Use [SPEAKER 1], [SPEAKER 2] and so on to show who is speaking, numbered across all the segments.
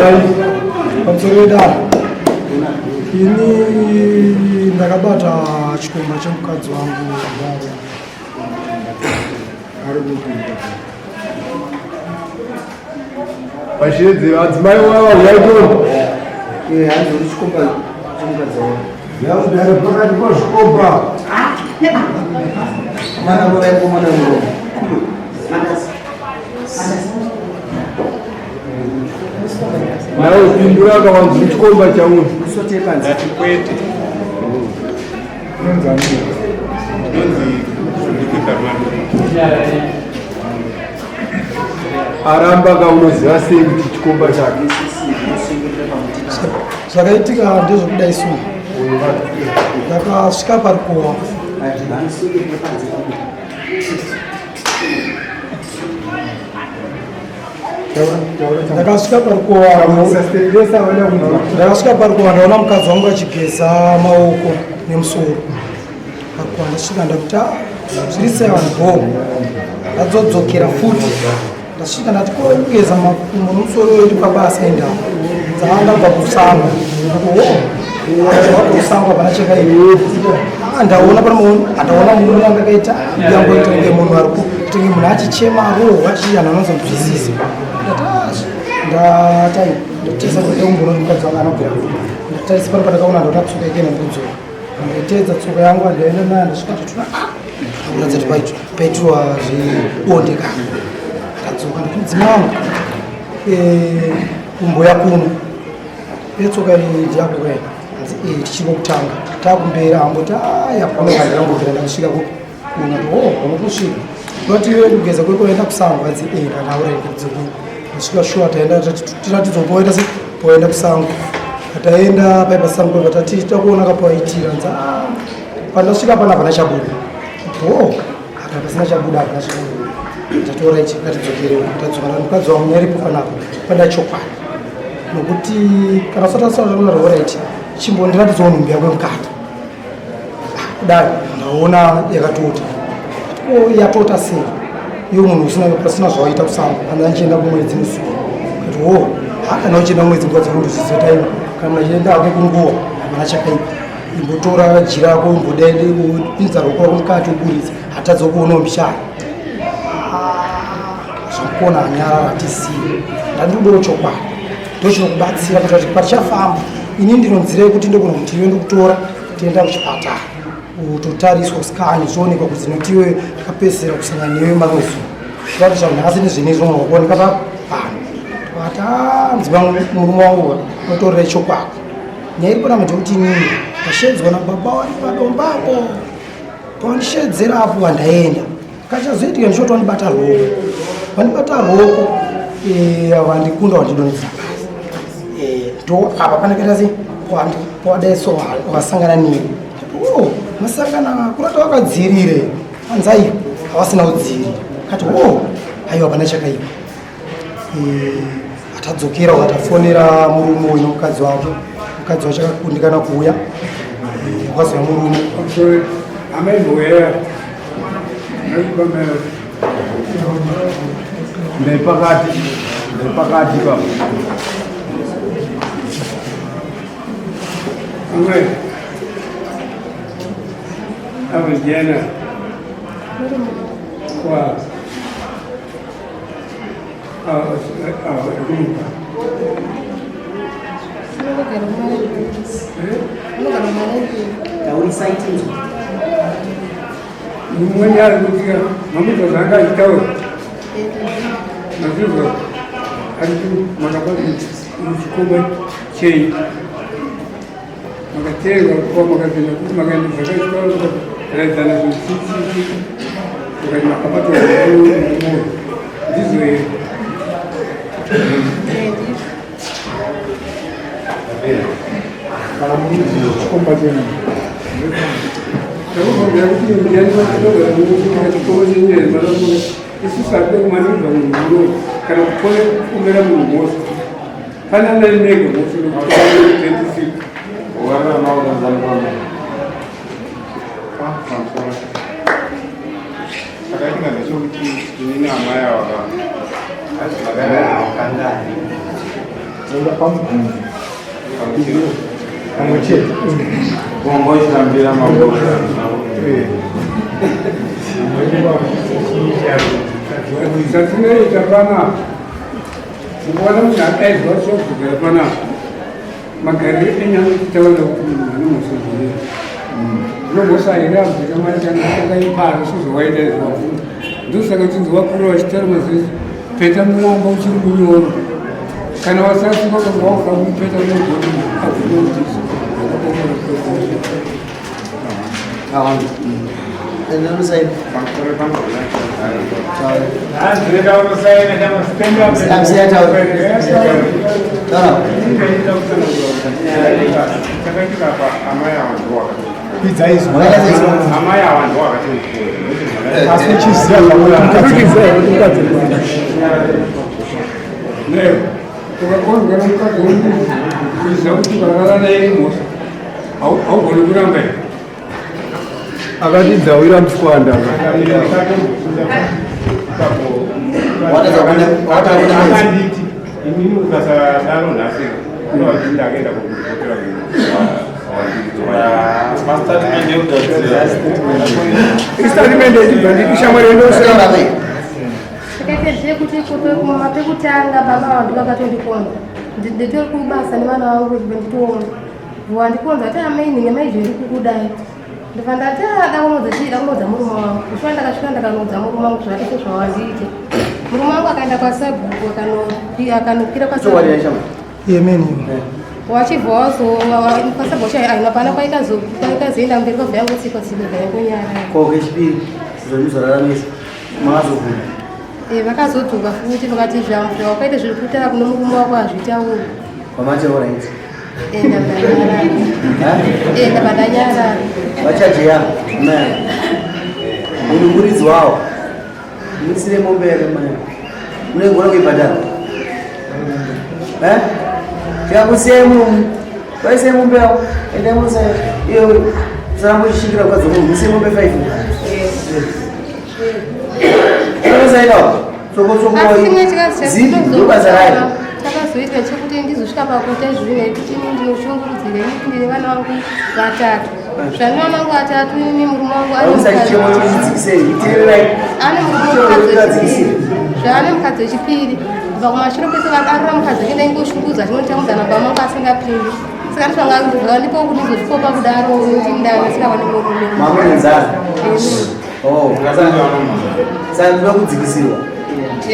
[SPEAKER 1] Pamusoro wedare, ini ndakabata chikomba chemukadzi wangu.
[SPEAKER 2] Vashedze vadzimai vava uyaitona.
[SPEAKER 3] Eh, hanzi uri chikomba chemukadzi wangu.
[SPEAKER 2] Yaudare pakati pazvikomba.
[SPEAKER 3] Mwana muvengo mwana muromo.
[SPEAKER 2] Nawe pindura akawanzi chikomba chauri.
[SPEAKER 3] Musote panze.
[SPEAKER 4] Ndati kwete. Ndonzi
[SPEAKER 2] Aramba ka unoziva sei kuti chikomba chake?
[SPEAKER 1] Zvakaitika ndezvekudai so, ndakasvika parukova. Ndakasvika parukova, ndakasvika parukova, ndaona mukadzi wangu achigeza maoko nemusoro parukova. Ndasvika ndakuti, "Ah, zviri sei vanhu bho?" Ndadzodzokera futi, ndasvika ndati, "Ko kugeza makumbo nemusoro iri pabasa indawo dzaa ndabva kusango." O kusango hapana chakaipa. Ndaona pane andaona murume wangu akaita yangoita kunge munhu ari kutenge munhu achichema, arohwa, chii, anhu anozonzwisisa. Ndati ndatai ndatarisa kuti kumboona mukadzi wangu anobvira. Ndatarisa pano pandakaona, ndaona tsoka yake nembudzo. Ndaiteedza tsoka yangu, andaenda nayo, ndasvika totona kuratidza kuti paitirwa zvebonde ka. Ndadzoka, ndati, "Mudzimai wangu, kumboya kuno etsoka iyi ndiyako kai?" Hanzi, "Eh, tichiri kutanga takumberi." Amboti aya kuno kandirambobvira ndakusvika kuno. O unokusvika vati kugeza kwekuenda kusango. Hanzi, "Eh." Ndataura ndidzoku ndasvika shuwa, taenda tiratidzwa poenda se poenda kusango. Taenda pai pasango patati takuona kapaitira. Hanzi, "Ah, pandasvika pana hapana chabuda." O aka pasina chabuda, hapana chabuda. Tatora ichi, ngatidzokerewo. Tadzoka, mukadzi wangu nyaripo panapa pada chokwadi, nokuti kana usati alright, chimbondiratidzawo nhumbi yako yemukati. Kudai ndaona yakatota. Ko yatota sei iwo munhu usina pasina zvawaita kusango? Kana achienda kumwedzi musuku kati wo kana uchienda kumwedzi nguva dzakundozizotaima, kana munhu achienda hake kunguva, hapana chakaipa. Imbotora jira rako, umbodai upinza ruoko rako mukati, uburitsa, hatadza kuonawo mbichana zvakukona. Anyarara, hatizivi. Ndandiudewo chokwadi, ndochinokubatsira kuti patichafamba ini ndino nzira yekuti ndogona kuti iwe ndikutora tienda kuchipatara, utotariswa scan, zvionekwa kuti notiwe takapedzisira kusangana newe mamwe zuva zvati zvanhasi nezvinei zvinogona kuoneka pano. Vati mudzimai murume wangu unotorera chokwadi. Nyaya iri panapa ndekuti inini ndashedzwa nababa wari padombapo. Pawandishedzera apo wandaenda, kachazoitika ndichoti wandibata ruoko, wandibata ruoko, wandikunda, wandidonhedza pasi. Ndo apa panakaita sei pawadai so wasangana neni. O masangana kurata wakadzirire. Anzaiyo havasina kudzirira. Kati o aiwa, hapana chakaipa. Atadzokera, ukatafonera murume uyu nomukadzi wake. Mukadzi wacho akakundikana kuuya. Wakazouya murume.
[SPEAKER 2] Amai mboya. Ndepakati, ndepakati baba.
[SPEAKER 5] Amai. Avo jena. Kwa. Avo avo rupa.
[SPEAKER 6] Unogara kumaraipiri. Unogara kumaraipiri.
[SPEAKER 3] Taurisa itinzwa.
[SPEAKER 5] Mumweni ari kutika mamuto zvanga achitaura. Mazvizwa ari makabata chikomba chei? Makateerwa kuva makapinda kuti makaenda zvakaitwa, makaraidzana zvinhu, ukati makabatwa mumwoyo, ndizvo here?
[SPEAKER 2] Kana muri chikomba chenyu.
[SPEAKER 5] Ndakubvunzira kuti ndiani anogara mukutika chikomba chenyu here? Manafunga isusu hatide kumanikidza munhu muroyi kana kupone kupomera munhu mhosva. Fananai mega mhosva nokuti 26.
[SPEAKER 4] Wana maunazanipamba. Pamusoro. Chakaitika ndechekuti inini amai ava
[SPEAKER 3] Kangani?
[SPEAKER 2] Enda pamubvunzo pamwe chete.
[SPEAKER 4] Wanga uchitambira mabhora.
[SPEAKER 5] Zvatinoita panapa, mukuona munhu adaidzwa chokugara panapa, magariro enyama titaura kuti munhu ane mhosva here. Unomhosva here abvira mari kana akaipara usizowaita izvozvo. Ndosaka uchinzi vakuru vachitaura mazizi peta muwamba uchiri munyoro. Kana wasasika ukanga wakuda kumupeta unogona abvuma kuti zvakapomera.
[SPEAKER 2] Kwidza izwi.
[SPEAKER 4] Amai ava ndiwo vakati
[SPEAKER 2] Asi uchiziva zvaunoita mukadzi.
[SPEAKER 5] Ukakonzwa nomukadzi womunhu kuziva kuti ukarara naye imhosva, haugoni kuramba here?
[SPEAKER 2] Akati dzawira muswanda.
[SPEAKER 4] Akanditi inini ukasadaro nhasi unovati ndakaenda kukupotera.
[SPEAKER 5] Istatimende ichibva nditi shamwari yendosera.
[SPEAKER 6] Takaita zvekuti pekutanga baba vangu vakatondikonza nditori kubasa nevana vangu kuti nditiona wandikonza ati amai ninge mai zviri kukudai. Ndobva ndati ada kunoudza chii, da kunoudza murume wangu. Kusvika ndakasvika ndakanoudza murume wangu zvakaita zvawandiite. Murume wangu akaenda kwasabhuku akanokwira kwasabhuku.
[SPEAKER 1] Yemeni.
[SPEAKER 6] Wachibva wazo kwasabhuku chayo aina pana kwaikazoenda mberi kwabva yangotsikwa tsikwa bva yangonyarara.
[SPEAKER 3] Ko kechipiri zvemuzvararamisa makazobvuma?
[SPEAKER 6] Vakazodzoka futi vakati zvamvu wakaita zviri kutaura kuno murume wako hazvitauri.
[SPEAKER 3] Kwamati alright.
[SPEAKER 6] Ndabva ndanyarara. Ndanyarara.
[SPEAKER 3] Vachajeya mai uyu muridzi wawo murisire mombe yake mai munegona kuibhadhara tikakusiyai murume vaisei mombe yavo endai munosai iyo saramba uchishingira mukadzi wemunhu murisire mombe 5 unosaikawo tsoko
[SPEAKER 6] Asi chimwe chikazi
[SPEAKER 3] zipi ndobasa rayo.
[SPEAKER 6] Chakazoitwa chekuti ndizosvika pakuita izvozvi nekuti ini ndinoshungurudzira ini ndine vana vangu vatatu. Zvane vana vangu vatatu ini murume wangu ane
[SPEAKER 3] Ausa
[SPEAKER 6] mukadzi.
[SPEAKER 3] chichemo chichidzikisei teererai.
[SPEAKER 6] Ane murume mukadzi wechipiri. Zvaane mukadzi wechipiri kubva kumashure kwese vakarora mukadzi wake ndaingoshungurudza achinotambudza nababa vangu asingapindi. Saka ndizvangandipo kuti ndizozvikopa kudaro nekuti ndanga ndisingawani murume.
[SPEAKER 3] Mamwe nenzara. Oh, saka ndinoda kudzikisirwa.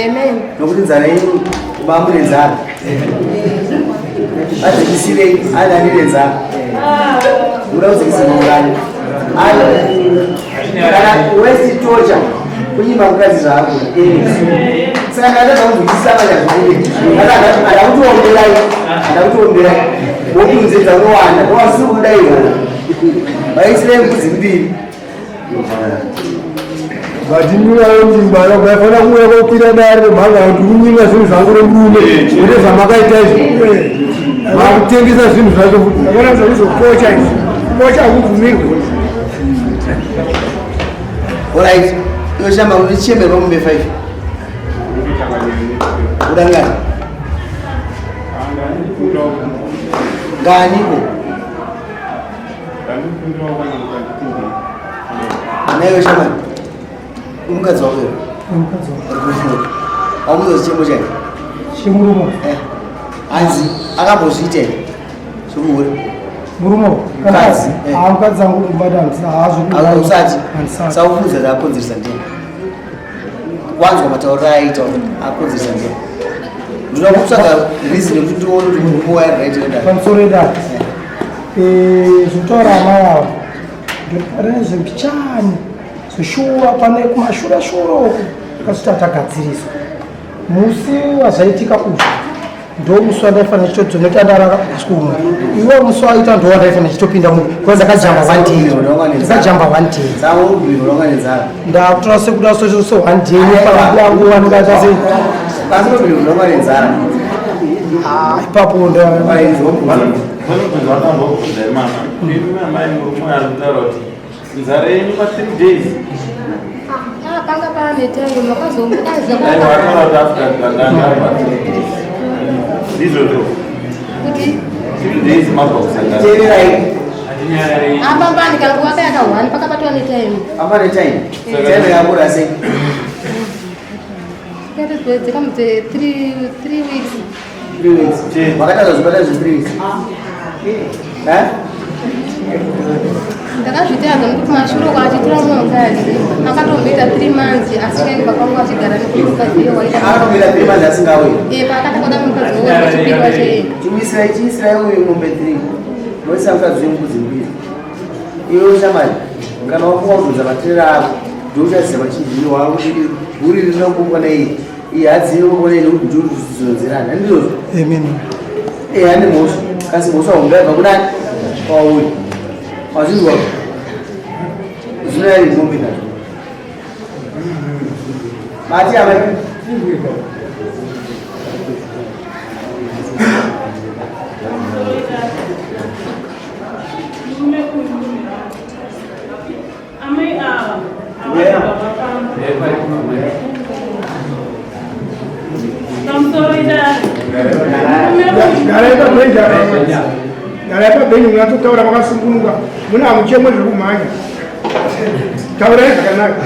[SPEAKER 6] Amen.
[SPEAKER 3] Nokuti nzara yenyu mamwe nenzara. Adzikisirei ani ane nenzara. Muda kudzikisirwa ungani? Ani kana westi tocha kunyima mukadzi zvaako. Saka ndakatadza kunzwisisa manje zvikude. Ndakutiomberai, ndakutiomberai. Wokunze dzaunowanda, ndowasiri kudairwa. Vaisirei mbudzi mbiri.
[SPEAKER 2] Vatimirawo ndimba vaifanira kuuya kokwira dare remhanga kuti kunyimwa zvinhu zvangu remurume kwete zvamakaita izvi makutengesa zvinhu zvacho futi.
[SPEAKER 5] Akona zvakuzokocha izvi. Kocha hakubvumirwi.
[SPEAKER 3] Alright, iyo shamba unochemerwa mumbe 5. Uda ngani? Nganiko? Naiwe shamani. Umukadzi wako here?
[SPEAKER 1] Mukadzi wangu.
[SPEAKER 3] Uri kufunga. Wakuzozi chemo chake?
[SPEAKER 1] Chemurume.
[SPEAKER 3] Hanzi akambozviita here? Zvomuhure.
[SPEAKER 1] Murume.
[SPEAKER 3] Mukadzi, eh.
[SPEAKER 1] Ah, mukadzi wangu kumbada handisi.
[SPEAKER 3] Usati.
[SPEAKER 1] Handisati.
[SPEAKER 3] Saukuudza kuti akonzeresa ndiye. Wanzwa matauriro aaita kuti akonzeresa ndiye. Ndinoda kutsvaga reason yekuti ndione kuti murume waari right here.
[SPEAKER 1] Pamusoro edare. Zvinotaura amai ava rezvembichani zveshuwa pane kumashure shure uku takazoti atagadziriswa musi wazvaitika uzvi ndo musi wandaifanira chitodzoneta ndarara umwe iwe musi waita ndo wandaifanira chitopinda mu because ndakajamba one day, ndakajamba one day.
[SPEAKER 3] Saurubhiro nenzara.
[SPEAKER 1] Ndakutora sekuda so one day nepayangu wangaita sei.
[SPEAKER 3] Asi urubhiro nenzara.
[SPEAKER 1] Ah, ipapo nda
[SPEAKER 4] Vanobvunza vakambobvunza imama imi amai murume ari kutaura kuti nzara yenyu pa 3 days.
[SPEAKER 6] Ah, panga pane time makazomukaza.
[SPEAKER 4] Aiwa, ataura kuti after ndanga pa 3 days ndizvozvo.
[SPEAKER 6] Kuti
[SPEAKER 4] Three days mabva kusangana.
[SPEAKER 3] Teererai.
[SPEAKER 6] Apambani kanguva kaya kahwani pakabatwa netime.
[SPEAKER 3] Apa netime. Time yakura sei?
[SPEAKER 6] Dzekamuze 3 weeks.
[SPEAKER 3] 3 weeks. Makatanga zvibata zve 3 weeks. Eh?
[SPEAKER 6] Ndakazvitadza nekuti mashure uko achitora mumwe mukadzi akatomboita 3 months asikaenda kwangu, achigara nekuti mukadzi iye waita.
[SPEAKER 3] Akatomboita 3 months asingauyi.
[SPEAKER 6] Paakatanga kuda mukadzi uwo wechipiri wacho iye.
[SPEAKER 3] Chimuisirai, chiisirai uyu mombe 3, moisa mukadzi wembudzi mbiri. Iwe shamari, kana wafunga kudhonza matirera ako, ndouchaziva machinjiro ako kuti bhuri rina kumbwa nei, iyi hadzi inokumbwa nei, nekuti ndozvinonzerana, handizvozvo?
[SPEAKER 1] Amen.
[SPEAKER 3] Eh, ane mhosva, kasi mhosva hombe yabva kunani? Kwauri. Wazvinzwa? Zvinoyari mombe nazo mati amai.
[SPEAKER 7] Murume uyu murume wangu. Amai ava
[SPEAKER 3] Yeah.
[SPEAKER 7] havabva pamusoro idare. Murume uyu
[SPEAKER 5] Garai pabhenji apa, garai pabhenji, munatsotaura makasungunuka, muna hamuchemo zviri kumhanya, taurai zvakanaka.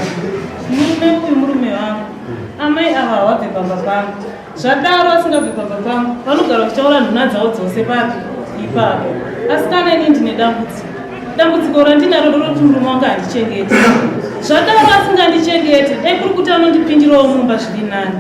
[SPEAKER 7] Murume uyu murume wangu. Amai ava havabve pamba pangu. Zvadaro, asingabve pamba pangu, vanogara vachitaura nhuna dzavo dzose papi ipapo. Asi kana ini ndine dambudziko, dambudziko randinaro ndoroti murume wangu handichengeti. Zvadaro, asingandichengete, dai kuri kuti anondipindirawo mumba zviri nani.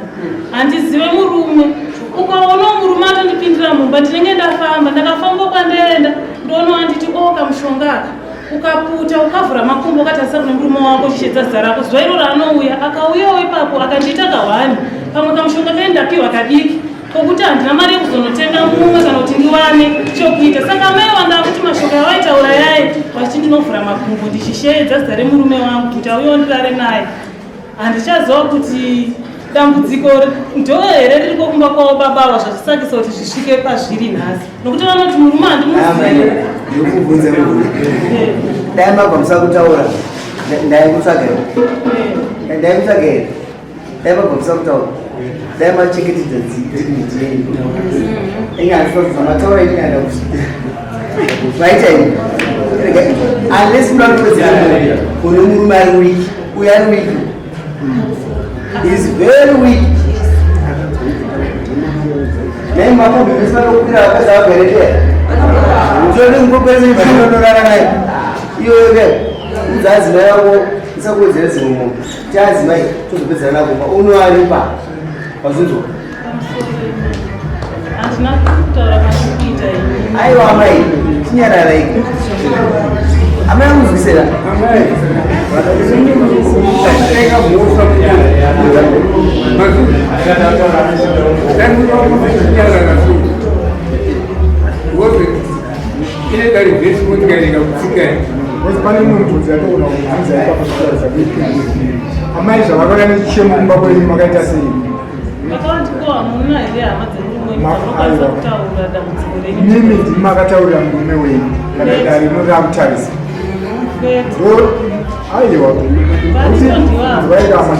[SPEAKER 7] Handizive murume. Ukaonawo murume atondipindira mumba, ndinenge ndafamba, ndakafamba kwandaenda, ndoonawo anditi o kamushonga aka ukaputa, ukavhura makumbo, ukatarisa kune murume wako uchichedza zita rako. Zuva iro raanouya, akauyawo ipapo akandiita kahwani, pamwe kamushonga kae ndapiwa kadiki kokuti handina mari yekuzonotenga mumwe kana kuti ndiwane chokuita. Saka mai wanga kuti mashoko avaitaura yaye vachiti ndinovhura makumbo ndichisheedza zita remurume wangu kuti auyewo ndirare naye, handichaziva kuti dambudziko ndo here ririko kumba kwavo babava zvachisakisa kuti zvisvike pazviri nhasi, nokuti vanoti murume handimuzivi.
[SPEAKER 3] Ndikubvunze munhu, dai mabva musakutaura, ndaikutsvaga here? Ndaikutsvaga here? Dai mabva musakutaura, dai machengetedza dignity yenyu. Inga zvamataura ini kaenda vaita ini, unless muda kutowedzera kune murume ari weak. Uyu ari weak, is very weak. Nei makombi vese vanokwira vakadzi vagweretea ndingokwezeinorara naye iyoyo ke udza adzimai vako isakuwedzera dzimwe mombe, tiadzimai tozopedzera nakumba unoaripa wazvinzwa.
[SPEAKER 7] Handina kutaura pandikuita ini.
[SPEAKER 3] Aiwa amai, chinyararai amai, amunzwisera.
[SPEAKER 5] Tenga mhosva nyarara so ngozi ine dare vhesi kuti kairega kutsika.
[SPEAKER 2] Because pane mumwe mubvunzo yatoona kubvunza ipapo zvitaridza kuti amai zvavakauya nechichemo kumba kwenyu makaita sei?
[SPEAKER 7] Vakavati ko hamuna here hama dzemurume wenyu dzamunokwanisa kutaura dambudziko renyu?
[SPEAKER 2] Mimi ndimi makataurira murume wenyu kana dare rinorakutarisa?
[SPEAKER 7] Kwete.
[SPEAKER 2] Ndo aiwa, vairama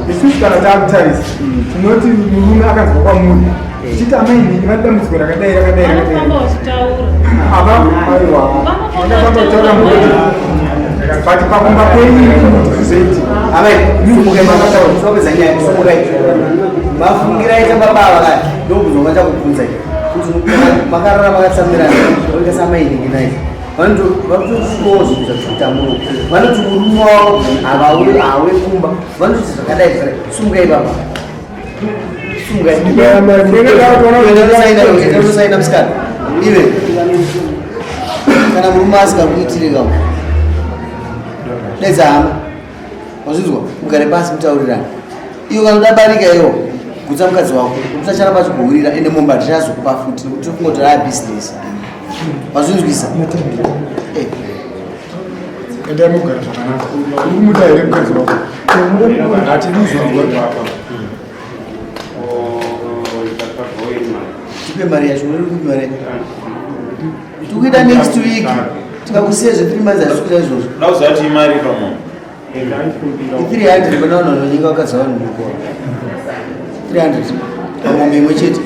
[SPEAKER 2] isusu kana taakutarisa tinoti murume akanzwa kwamuri tichiti amai nhingi vane dambudziko rakadai rakadai rakadai.
[SPEAKER 7] Vanofamba vachitaura.
[SPEAKER 2] Ava aiwa, vakafamba kutaura murume, but pakumba kwenyu zvizoiti.
[SPEAKER 3] Amai, sumukai, nyaya, sumukai. Mafungira aita baba ava kaya, ndokubvunza kwachakubvunza kuti makarara makatsamirana oita samai nhingi naye. Vanotoshuwawo zvinhu zvatikuita muno, vanoti murume wavo havawe kumba, vanoti zvakadai zvakadai. Sumukai baba, sumukai, tosaina musikana. Ive kana murume asikakuitire kawo, daidza hama, wazvinzwa? Ugare pasi mutaurirana. Iyo kana udabarika iwo gutsa mukadzi wako kuti acharamba achikuhurira, ende mombe hatichazokupa futi nekuti tiri kungoti raya bhizinesi, wazvinzwisa? Eh.
[SPEAKER 2] Endai mugara zvakanaka. Uri kumuta here mukadzi wako? Hatinozwanzwa.
[SPEAKER 3] Tipe mari yacho. Uri kupi mari yacho? Tikuita next week, tikakusiya zve3 months, hazisi kuita izvozvo.
[SPEAKER 4] Dauzati imari pamunhu.
[SPEAKER 3] I300 pana vanhu vanonyika vakadzi vanhu mukora, 300 pamombe imwe chete.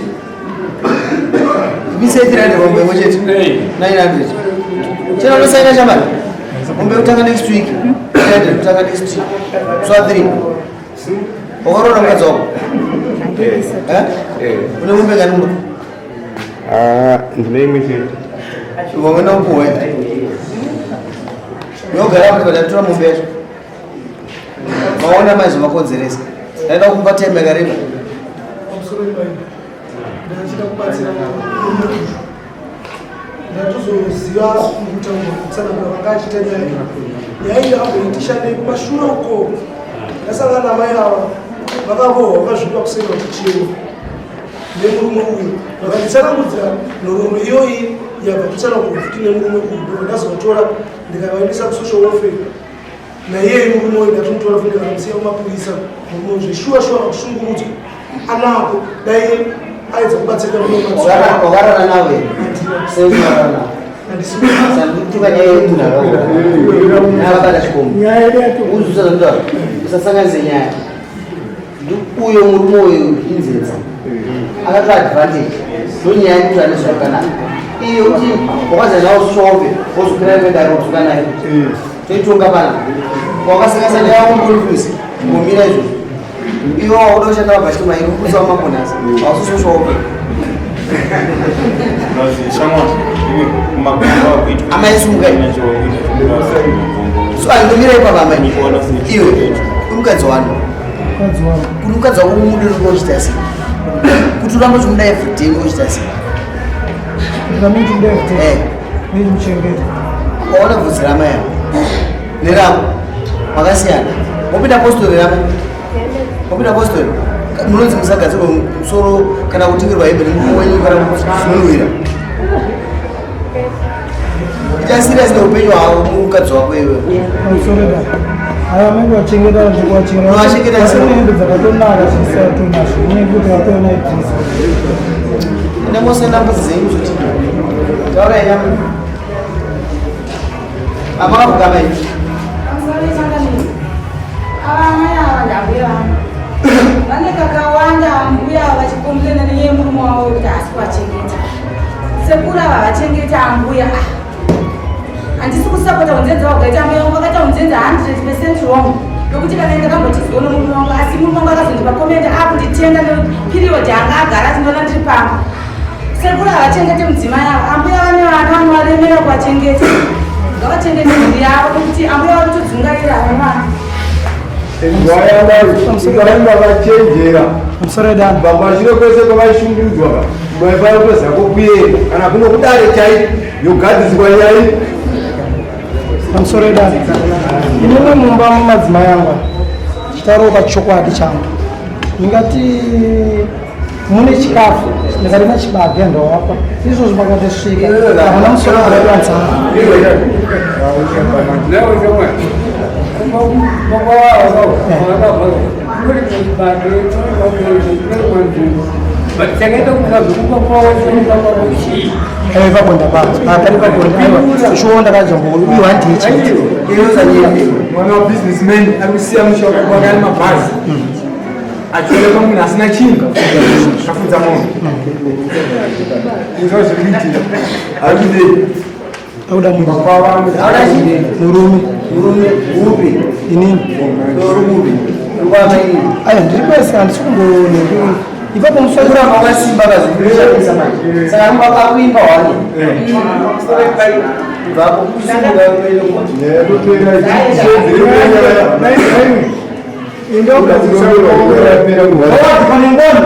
[SPEAKER 3] Ndibise 300 mombe imwe chete. 900. Chero unosaina shamari. Mombe kutanga next week. 300 kutanga next week. So 3. Wakaroora mukadzi wako? Eh? Une mombe ngani mumba?
[SPEAKER 5] Ah, ndine imwe chete.
[SPEAKER 3] Wamwena upuwe. Yogara kuti vadatora mombe yacho. Maona mai zvamakonzeresa. Ndaida kumupa time yakareba.
[SPEAKER 1] Pamusoro ipapo ndachida kubatsira murume uyu. Ndatozoziva kutaura kutsanangura vanga achiita nyaya iyi. Nyaya iyi yakamboitishandei kumashure uko ndasangana namai ava vakarohwa vakazvipa kuseri vachichema nemurume uyu vakanditsanangudzira nhoroondo iyoyi yabva kutsanangurwa futi nemurume uyu ndobva ndazovatora ndikavaendesa kusocial welfare naiyeyi murume uyu ndatomutora futi ndikamusiya kumapurisa murume uyu zveshuwa shuwa vakushungurudzwa anako dai aedza kubatsirika
[SPEAKER 3] Wakarara nawe? Sei ukarara nawe? Sandituka nyaya yemunhu akauraya. Akabata chikomba. Uzusa zvandotaura. Usasanganise nyaya. Uyo murume uyu inzenza. Akatora advantage. Ndonyaya yekuti ane zvakanaka. Iyo kuti wakaza nawo usove, wozokwira kuenda wodzoka naye. Toitonga pana. Wakasanganisa nyaya yako ngomira izvozvo. Iwe wakuda kushanda mabhachi mairi kukusawo mabonasi. Hausi usove. Amai sumukai. So angomira ipapa amai. Iwe uri mukadzi wani.
[SPEAKER 1] Mukadzi wangu.
[SPEAKER 3] Kuti mukadzi wako umude unenge uchiita sei? Kuti urambe uchimuda everyday unenge uchiita sei?
[SPEAKER 1] Ndikamuti ndimuchengeta.
[SPEAKER 3] Waona bvudzi ramai ava nerako makasiyana. Wopinda postori ramai. Wopinda postori. Munonzi musagadzirwa musoro kana kutengerwa hembe nemurume wenyu kana zvinonhuhwira. Ita serious neupenyu hwako mukadzi wako iwe.
[SPEAKER 1] Pamusoro da. Aya mai kuwachengeta ndikuwachengeta.
[SPEAKER 3] Unowachengeta sei?
[SPEAKER 1] Vasina hembe dzakatonaka zvisatonazvo. Unenge kuti vatoona idresi.
[SPEAKER 3] Enda mosenda mbudzi dzenyu zoti. Taurai nyama. Amakavugama izvi.
[SPEAKER 8] Ava mai ava ndambuya vangu vane kakawanda ambuya vachikomplena nenyaya yemurume wavo wekuti haasi kuvachengeta. Sekuru ava vachengeta ambuya. Ah, handisi kusapota unzenza wakaita ambuya vangu, vakaita unzenza 100% wrong, nokuti kana ndakambotizwa nomurume wangu, asi murume wangu akazondipa comment akunditenda neperiod yanga agara achindiona ndiri pamba. Sekuru havachengete mudzimai ava. Ambuya vane vana vanovaremera kuvachengeta. Ngavachengete mhuri yavo, nokuti ambuya vari kutodzungaira vana.
[SPEAKER 2] Vairamba vachenjera.
[SPEAKER 1] Pamusoro dana.
[SPEAKER 2] Pamashure kwese kwavaishungurudzwa maifanira kutozako kuyenda kana kuno kudare chai yogadziswa nyaya.
[SPEAKER 1] Pamusoro dana. Inini mumba mumadzimai angu chitaurawo pachokwadi changu. Ndingati mune chikafu ndikarima chibage ndowapa izvozvo makatosvika havana musoro wakadanzana.
[SPEAKER 5] Nawe shamwari, baba wavo kuri kuchibage, but chakaita kuti vazokupa kwavo chinopa kwavo chii?
[SPEAKER 1] Pagonda pakari pagonda, aiwa, shuwa ndakajambo uyu handiye chete.
[SPEAKER 2] Mwana wa businessman ari kusiya musha wake ari mabhazi achionekwa munhu asina chinhu kafudza mombe. Izvo zviri kuitika ari kudei?
[SPEAKER 1] Auda munhu.
[SPEAKER 2] Baba vangu.
[SPEAKER 3] Auda chii?
[SPEAKER 1] Murume.
[SPEAKER 3] Murume upi?
[SPEAKER 1] Inini.
[SPEAKER 3] Uri kupi? Uri kwamainini?
[SPEAKER 1] Aya, ndiri kwese, handisi kumbonenge ipapo musoro.
[SPEAKER 3] Kuramba wakasimba kazvikushandisa manje. Saka akuimba wani. Bvapo kusimuka uende kumba.
[SPEAKER 2] Nyaya yatopera.
[SPEAKER 5] Indogadzirisa.
[SPEAKER 2] Pane ngoni.